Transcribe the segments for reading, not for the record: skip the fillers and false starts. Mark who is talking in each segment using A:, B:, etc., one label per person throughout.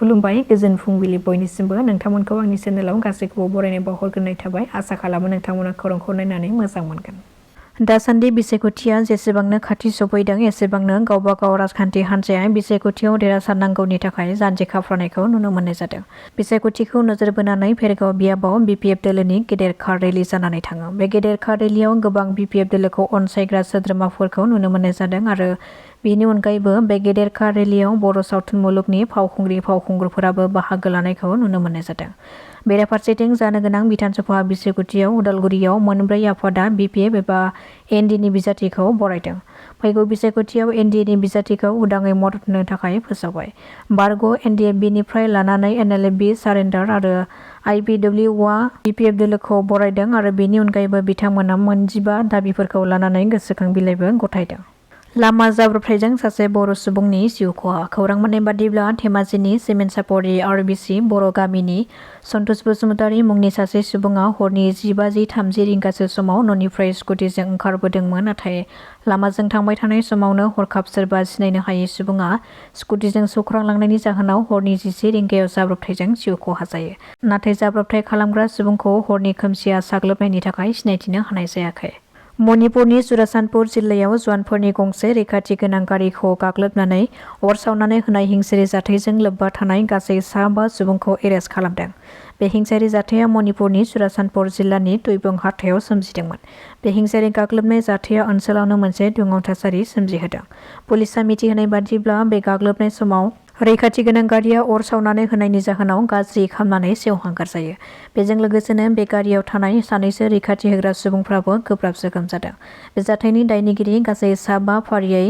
A: खुलुमबाय गोजोन फुंबिलि बयनिसिमबो नोंथांमोनखौ आंनि चेनेलाव गासैखौबो बरायनाय बावहरग्रोनाय थाबाय आसा खालामो नोंथांमोना खौरांखौ नायनानै मोजां मोनगोन। दासान्दि बिसायख'थिया जेसेबांनो खाथि सफैदों एसेबांनो गावबा गाव राजखान्थि हान्जाया बिसायख'थियाव देरहासारनांगौनि थाखाय जानजि खाफ्रानायखौ नुनो मोननाय जादों। बिसायख'थिखौ नोजोर बोनानै भेरगाव बियाबाव BPF दोलोनि गेदेर कार रेलि जानानै थाङो। बे गेदेर कार रेलियाव गोबां BPF दोलोखौ अनसायग्रा सोद्रोमाफोरखौ नुनो मोननाय जादों आरो बेनि अनगायैबो बे गेदेर कार रेलियाव बर' सावथुन मुलुगनि फावखुंग्रि फावखुंगुरफोराबो बाहागो लानायखौ नुनो मोननाय जादों। बेराफारसेथिं जानो गोनां बिधानसभा बिसायख'थियाव उदालगुरियाव मोनब्रै आफादा BPF एबा NDनि बिजाथिखौ बरायदों। फैगौ बिसायख'थियाव NDनि बिजाथिखौ उदाङै मदद होनो थाखाय फोसावबाय। बारग' NDFBनिफ्राय लानानै NLFB सारेन्डार आरो IPWआ BPF दोलोखौ बरायदों आरो बेनि अनगायैबो बिथांमोना 15 दाबिफोरखौ लानानै गोसोखां बिलाइबो गथायदों। लामा जाब्रबथायजों सासे बर' सुबुंनि जिउ खहा। खौरां मोननाय बादिब्ला धेमाजिनि सिमेन्टसापरि RBC बर' गामिनि सन्तोष बसुमतारी मुंनि सासे सुबुङा हरनि 15:30 रिंगासो समाव न'निफ्राय स्कुटिजों ओंखारबोदोंमोन, नाथाय लामाजों थांबाय थानाय समावनो हरखाब सोरबा सिनायनो हायै सुबुङा स्कुटिजों सौख्रांलांनायनि जाहोनाव हरनि 11 रिंगायाव जाब्रबथायजों जिउ खहा जायो। नाथाय जाब्रबथाय खालामग्रा सुबुंखौ हरनि खोमसिया साग्लोबनायनि थाखाय सिनायथिनो हानाय जायाखै। मणिपुरनि चुराचान्दपुर जिल्लायाव जवानफोरनि गंसे रैखाथि गोनां गारिखौ गाग्लोबनानै अर सावनानै होनाय हिंसायारि जाथायजों लोब्बा थानाय गासै 5 सुबुंखौ एरेस्ट खालामदों। बे हिंसायारि जाथाया मणिपुरनि चुराचान्दपुर जिल्लानि तुइबं हाथायाव सोमजिदोंमोन। बे हिंसायारि गाग्लोबनाय जाथाया ओनसोलावनो मोनसे दुंहाव थासारि सोमजिहोदों। पुलिसआ मिथिहोनाय बादिब्ला बे गाग्लोबनाय समाव रैखाथि गोनां गारिया अर सावनानै होनायनि जाहोनाव गाज्रि खामनानै सेवहांगार जायो। बेजों लोगोसेनो बे गारियाव थानाय सानैसो रैखाथि होग्रा सुबुंफ्राबो गोब्राब जोखोम जादों। बे जाथायनि दायनिगिरि गासै 5 फारियै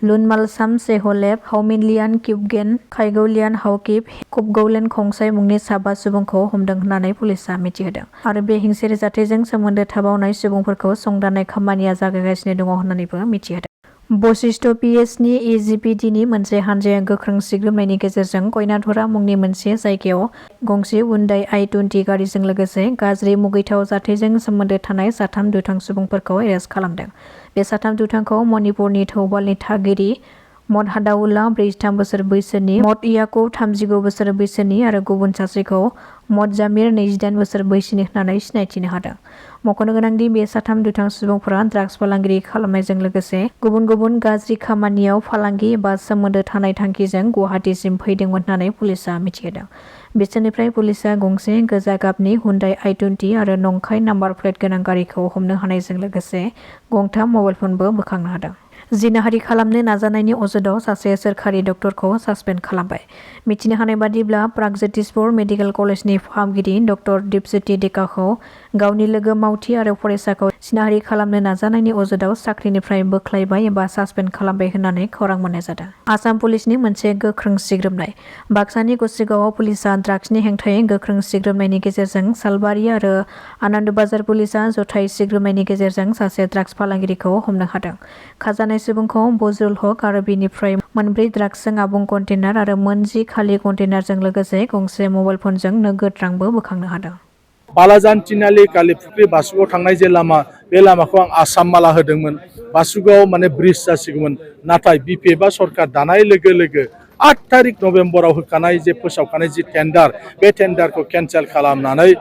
A: लुनमालसाम सेहलेब, हाउमिनलियान किपगेन, खायगौलियान हाउकिप, कुपगौलेन खंसाय मुंनि 5 सुबुंखौ हमदों होननानै पुलिसआ मिथिहोदों आरो बे हिंसायारि जाथायजों सोमोन्दो थाबावनाय सुबुंफोरखौ संदाननाय खामानिया जागायगासिनो दङ होननानैबो मिथिहोदों। बशिष्ट PSनि EGPDनि मोनसे हानजाया गोख्रों सिग्रोमनायनि गेजेरजों कयनाधरा मुंनि मोनसे जायगायाव गंसे उन्दै I-20 गारिजों लोगोसे गाज्रि मुगैथाव जाथायजों सोमोन्दो थानाय 3 दुथां सुबुंफोरखौ एरेस्ट खालामदों। बे 3 दुथांखौ मणिपुरनि थौबालनि थागिरि मद हादाउल्ला 43 बोसोर बैसोनि, मद याकुब 39 बोसोर बैसोनि आरो गुबुन सासेखौ मद जामिर 28 बोसोर बैसोनि होननानै सिनायथिनो हादों। मख'नो गोनांदि बे 3 दुथां सुबुंफोरा ड्राग्स फालांगि खालामनायजों लोगोसे गुबुन गुबुन गाज्रि खामानियाव फालांगि एबा सोमोन्दो थानाय थांखिजों गुवाहाटीसिम फैदोंमोन होननानै पुलिसआ मिथिहोदों। बिसोरनिफ्राय पुलिसआ गंसे गोजा गाबनि हुन्डाइ I-20 आरो नंखाय नाम्बार प्लेट गोनां गारिखौ हमनो हानायजों लोगोसे 3 मबाइल फनबो बोखांनो हादों। जिनाहारि खालामनो नाजानायनि अजदाव सासे सोरखारि डक्टरखौ सासपेन्ड खालामबाय। मिथिनो हानाय बादिब्ला प्रागज्यतिसपुर मेडिकेल कलेजनि फाहामगिरि डक्टर दीपज्योति डेकाखौ गावनि लोगो मावथि आरो फरायसाखौ जिनाहारि खालामनो नाजानायनि अजदाव साख्रिनिफ्राय बोख्लायबाय एबा सासपेन्ड खालामबाय होननानै खौरां मोननाय जादों। आसाम पुलिसनि मोनसे गोख्रों सिग्रोमनाय। बाक्सानि गसाइगावआव पुलिसआ ड्राग्सनि हेंथायै गोख्रों सिग्रोमनायनि गेजेरजों सालबारि आरो आनन्द बाजार पुलिसआ जथाय सिग्रोमनायनि गेजेरजों सासे ड्राग्स फालांगिरिखौ हमनो हादों। खाजानाय सुबुंखौ बजरुल हक आरो बिनिफ्राय 4 ड्राग्सजों आबुं कन्टेनार आरो 10 खालि कन्टेनारजों लोगोसे गंसे मबाइल फनजों नगद रांबो बोखांनो हादों।
B: बालाजान तिनालि कालीफुख्रि बासुगाव थांनाय जे लामा, बे लामाखौ आं आसाम माला होदोंमोन। बासुगाव माने ब्रिज जासिगौमोन, नाथाय BPFआ सरकार दानाय लोगो लोगो 8 तारिख नभेम्बराव होखानाय जे फोसावखानाय जि टेन्डार, बे टेन्डारखौ केन्सेल खालामनानै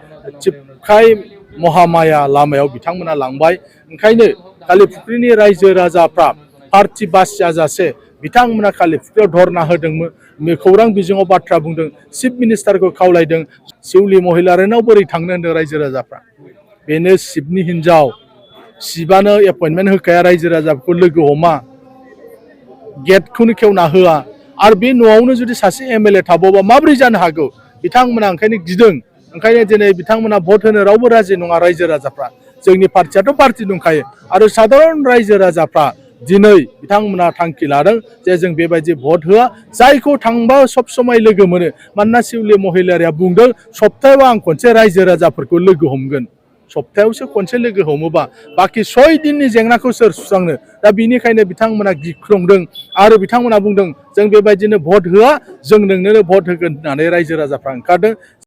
B: चिपखाय महामाया लामायाव बिथांमोना लांबाय। ओंखायनो कालीफुख्रिनि रायजो राजाफ्रा पार्टि बास जाजासे बिथांमोना कालीफुख्रियाव धरना होदोंमोन। खौरां बिजोङाव बाथ्रा बुंदों, चिफ मिनिस्टारखौ खावलायदों सिउलि महिलारिनाव बोरै थांनो होनदों रायजो राजाफ्रा। बेनो चिफनि हिनजाव, चिफआनो एपइन्टमेन्ट होखाया रायजो राजाफोरखौ लोगो हमा, गेटखौनो खेवना होआ आरो बे न'आवनो जुदि सासे MLA थाबावबा माबोरै जानो हागौ। बिथांमोना ओंखायनो गिदों। ओंखायनो दिनै बिथांमोना भट होनो रावबो राजि नङा रायजो राजाफ्रा। जोंनि पार्टियाथ' पार्टि दंखायो आरो साधारन रायजो राजाफ्रा दिनै बिथांमोना थांखि लादों जे जों बेबायदि भट होआ, जायखौ थांबा सब समाय लोगो मोनो। मानोना सिउलि महिलारिया बुंदों सप्तायाव आं खनसे रायजो राजाफोरखौ लोगो हमगोन। सप्तायावसो खनसे लोगो हमोबा बाखि 6 दिननि जेंनाखौ सोर सुस्रांनो? दा बिनिखायनो बिथांमोना गिख्रंदों आरो बिथांमोना बुंदों जों बेबायदिनो भट होआ, जों नोंनो भट होगोन होननानै रायजो राजाफ्रा ओंखारदों।